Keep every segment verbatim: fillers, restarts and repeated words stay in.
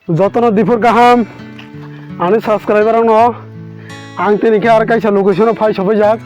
Jotono diphur kaham, ani subscriber rokno. Ang tini khe ar kaisa location o phai sopaijak.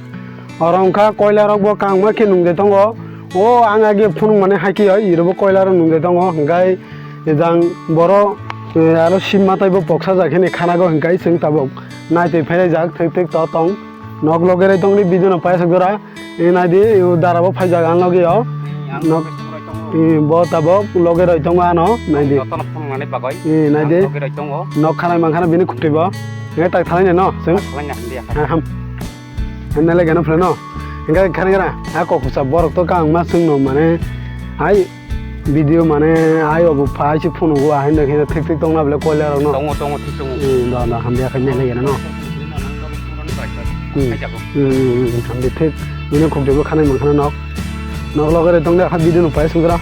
Oro wngkha koila rok bo kangma khe nungde tongo. O ang age phunuk mani hai khe iro bo koila rok nungde tongo. Hingkai ejang boro, eh, aro sim matai bo poksa jak hini khanago hingkai chwng tabuk naitwi phailaijak thik thik to tong. Nok loge rai tongni video no paisok jora. E nai di, o dara bo phaijak ang logi o. Ang Nok, logi sumroi tongo. E, bo tabok logi roi tongo ano, nai di. Jotono phunuknani bagwi. E, nai di. Ang logi roi tongo. Nok khanai mankhana bini khutui bo. Ngai tak thalai no, chwng. Tak thalai na, hamdi ya. Ha, ham. Nai le gana phre no. Ngai khani gana. Ha, kok husa borok to kang ma chwng no mane. Hai, video mane, hai obo phai se phone go, hai no khe thik thik tong na bole koila rok no. Tongo, tongo, thik tongo. E, da, da, hamdi ya khai nai le gana no. Hmm. Hai jago. Hmm, hmm, hmm, hmm. Hamdi thik. Bini khuk de bo khanai mankhana nok. Nok loge re tong de, ha video no pai sungra.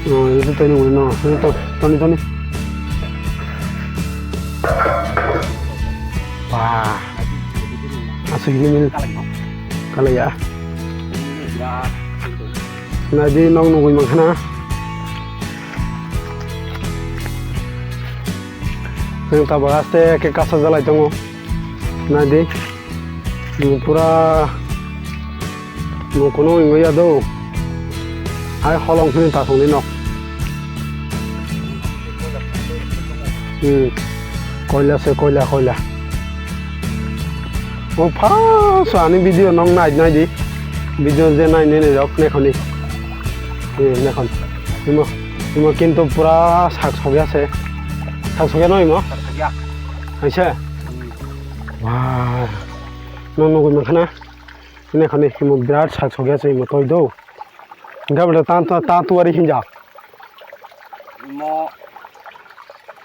Oh, itu tani wano, itu tani, tani. Wah. Asli ini mil. Kalau ya. Nadi nok nungui mankhana. Yang tabak aste ke kasa jalai tongo. Nadi. Pura. Nung kuno wngwi ya do. Hai holong hini tasongni nok. Hmm. Koila se koila, koila. O pha so ani video nong nai nai di. Video je nai nai nai rok nekhoni. Hmm, nekhon. Imo, imo kintu pura sak sogya se. Sak sogya no imo? Sak sogya. Aisa. Hmm. Wah. Nong nugui mankhana. Hini khani himo birat sak sogya se himo toi do. Hingke bwle ta, ta, ta tuari hinjak. Himo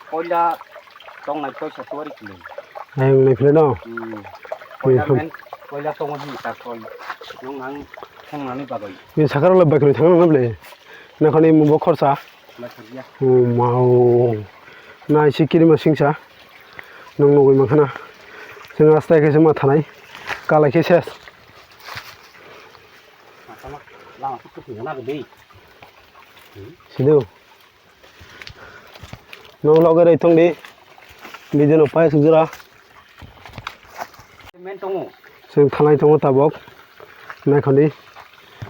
koila tongnai toisa tuari kile. Ayang ni phile no? Hmm. Koila men, koila tongo hini ta koi. Nong nang thang nani bagwi. Ni sakar le bai khani thang na bwle. Na khani himo bo khorsa. Oh, mao. Nai si kirima singsa. Nang nugui mankhana. Chwng astai khe se ma thanai. Kalai khe ses. Sido. Nang loge rai tong di. Video no pai sujura. Men tongo. Chwng thalai tongo tabok. Naikhoni.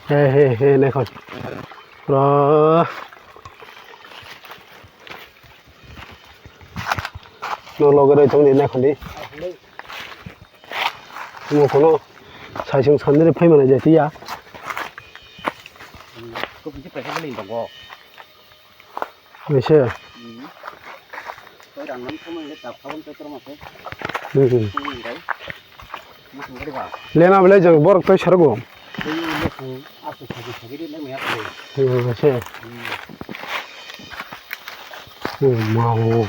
He, he, he, naikhon. Pura. No loge roi tongdi naikhoni. Mo kono saisung sandre phai mana jati ya. Ko bisi paisa beli tongo. Aise. Hmm. Koi rang nang thumui le tap khabon petrol ma se. Hmm. Hmm, dai. Mutung gari ba. Lena bele jang borok toi sarago. Dei le ku aku sagi sagi di le me aku. Hmm, aise. Hmm. Oh, mao.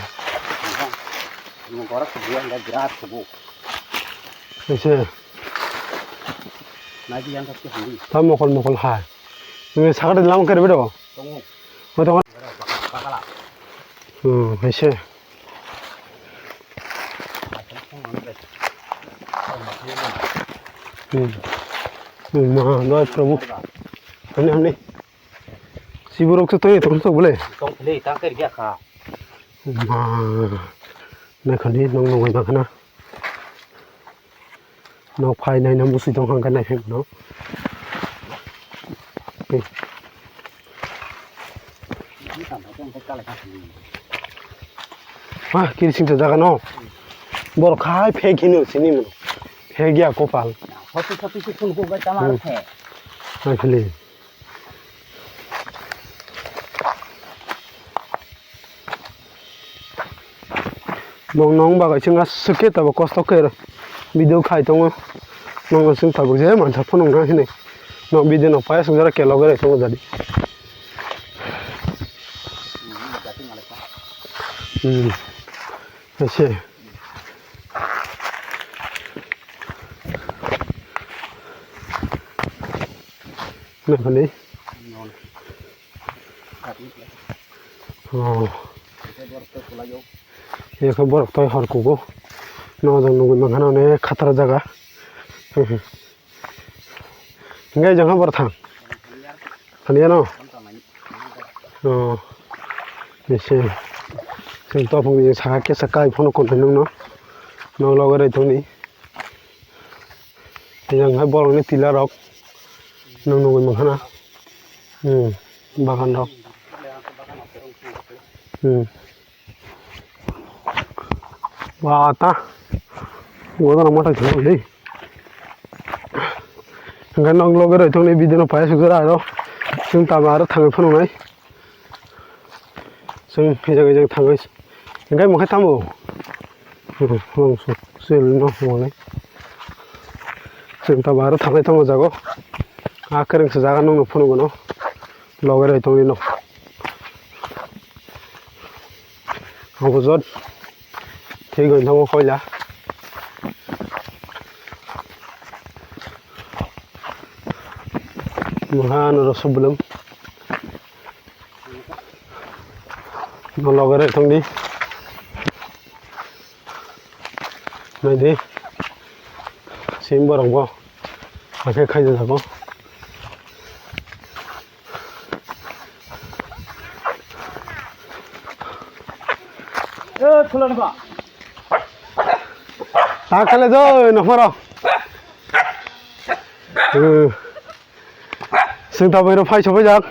Mo borok ku dia nda grat ku. Aise. Nai di yang ka ku. Ta mokol mokol hai. Ngi sakade lam kare bedo. Tongo. Mo tongo. Bakala. Hmm, aise. Hmm. Hmm, ma, doi, Prabhu. Hamni, hamni. Siborok se tongya, tong, tong, bole. Tong, le, tang, kari, ya, kha. Ma, naikhani, nong, nong, naikhana. Nok phai nai na musi tong hang ka nai phai no. Ha, kiri sing jaga no. Bor khai phek hino sini mo. Phek ya kopal. Soti soti si phun ko bai tama Hmm. Khe. Nai phili. Bong nong bagwi chwng aswk khe tabuk kosto khe video khai tongo. Nongno chwng tabuk je mansa phunukna hinwi. Nok video no paya suk jora kelok bai tongo jadi. Hmm. Ese. Nokni. Oh. Eko borok toi hor kugo. No jang nugui mankha no ne khatra jaga. Hingke jang ha bor thang. Ani ano? Oh. Nisi. Sing topung ni saka kesa kai phone kon nung no. Nong loge rai tong ni. Yang hai borok ni tila rok. Nung nungwi mangkhana. Hmm. Bagan rok. Hmm. Wah, ta. Gua tak mau tak jalan deh. Enggak nong loge rai tong ni video no payah sugera aro. Sing tama aro thangwi phunung nai. Sing hijak hijak thangwi. Enggak mokhe tamo. Hmm, wng suk sil no wng nai. Sing tama aro thangnai tongo jago. A kereng se jaga nung no phunung no. Loge rai tong ni no. Obo jot thik oi thango koila. Mokha ano rw subulum. No loge rai tong di. Nai di. Sim borok bo. Hakhe khaija jago. Eh, khulani ba. Ta khale do, no phoro. Eh. Sing ta bairo phai sobai jak.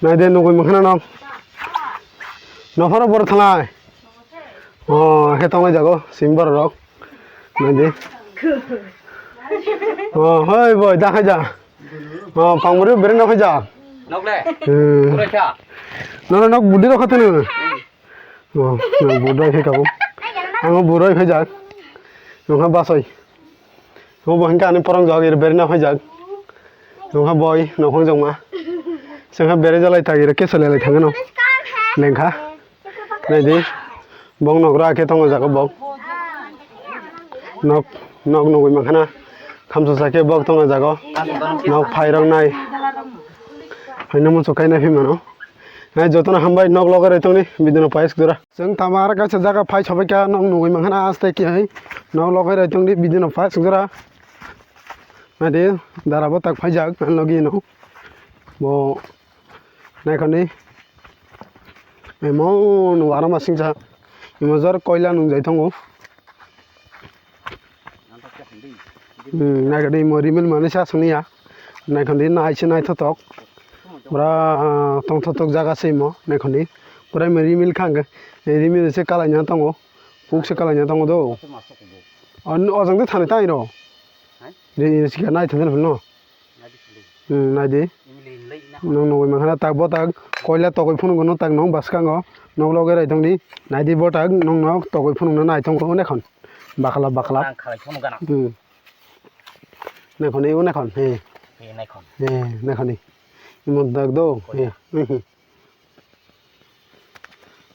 Nai de nugui mangkhana no. No phoro bor thalai. Oh, he tongo jago, sim borok rok. Nai di. Oh, hoi boy, da khaja. Oh, pangmuri bere no khaja. Nok le? Hmm. Pura kha. No, no, nok budi rok khatene. Oh, no, budi rok khaja. Ang budi rok khaja. Nokha basoi. Obo hingke ani porong jagir bere no khaja. Nokha boy, nokhong jongma. Sengkha bere jalai tagir keso lelai thangano. Lengkha. Naidi, bong nok ra khe tongo jaga bok. Nok, nok nugui mangkhana. Khamsa sa khe bok tongo jaga. Nok phairok nai. Haino muchuk kainai phi mano. Nai jotono hambai nok loge roi tongni video no pais jora. Chwng tama aro kaisa jaga phai sobai kha nok nugui mangkhana aste khe hai. Nok loge roi tongni video no pais jora. Naidi, dara bo tak phaijak, ang logi no. Bo Naikhoni emon wara masingcha imo jor koila nungjai tongo. Hmm, naikhoni imo rimil manwi sa songya. Naikhoni naise naithotok. Pura, ah, tongthotok jaga se imo naikhoni. Pura imo rimil kha hwnkhe. Rimil se kalaina tongo. Kuk se kalaina tongo do. An-, ojang de thani tai ro. Ri, ri, sikha naithok no. Hmm, naidi. Nwng nugui mankha na tak bo tak koila togwi phunukgo no tak nwng bwskango. Nok loge rai tongdi. Naidi bo tak nwng nok togwi phunukna nai tongo hwnwi khon. Bakla bakla. Hmm. Naikhoni o naikhon. He. He, naikhon. He, naikhoni. Imo tak do. He.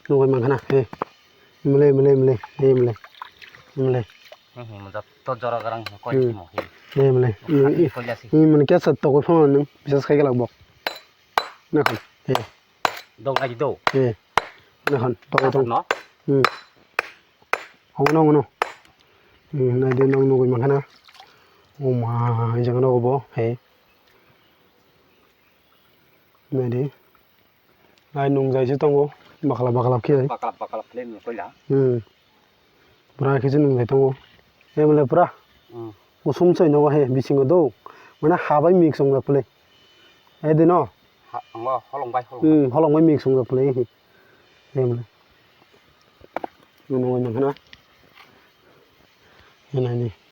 Nugui mankha na, he. Mle, mle, mle, he, mle. Mle. He, he, mo jotto jora garang he, koi Hmm. mo, he. He, mle. Mo kha he, he, he, koila si. He, mane kesa togoi phano nung, bisas khai galak bok. Nakhon, he. Dong ai do. He. Nakhon, togoi tong. No? Hmm. Hongo no, hongo no. Hmm, nai de nong nugui mankha na. O ma, jang no bo, he. Nai de. Ai nung jai se tongo, bakla bakla khe. Bakla bakla khe nung koila. Hmm. Pura khe se nung jai tongo. Emle pura. Hmm. Kusum sai nogo he, bisingo do. Mane ha bai mix wng jak pele. Ai de no. Ha, ngo holong bai holong. Hmm, holong bai mix wng jak pele. Emle. Nung nung nang khana. Nai ni.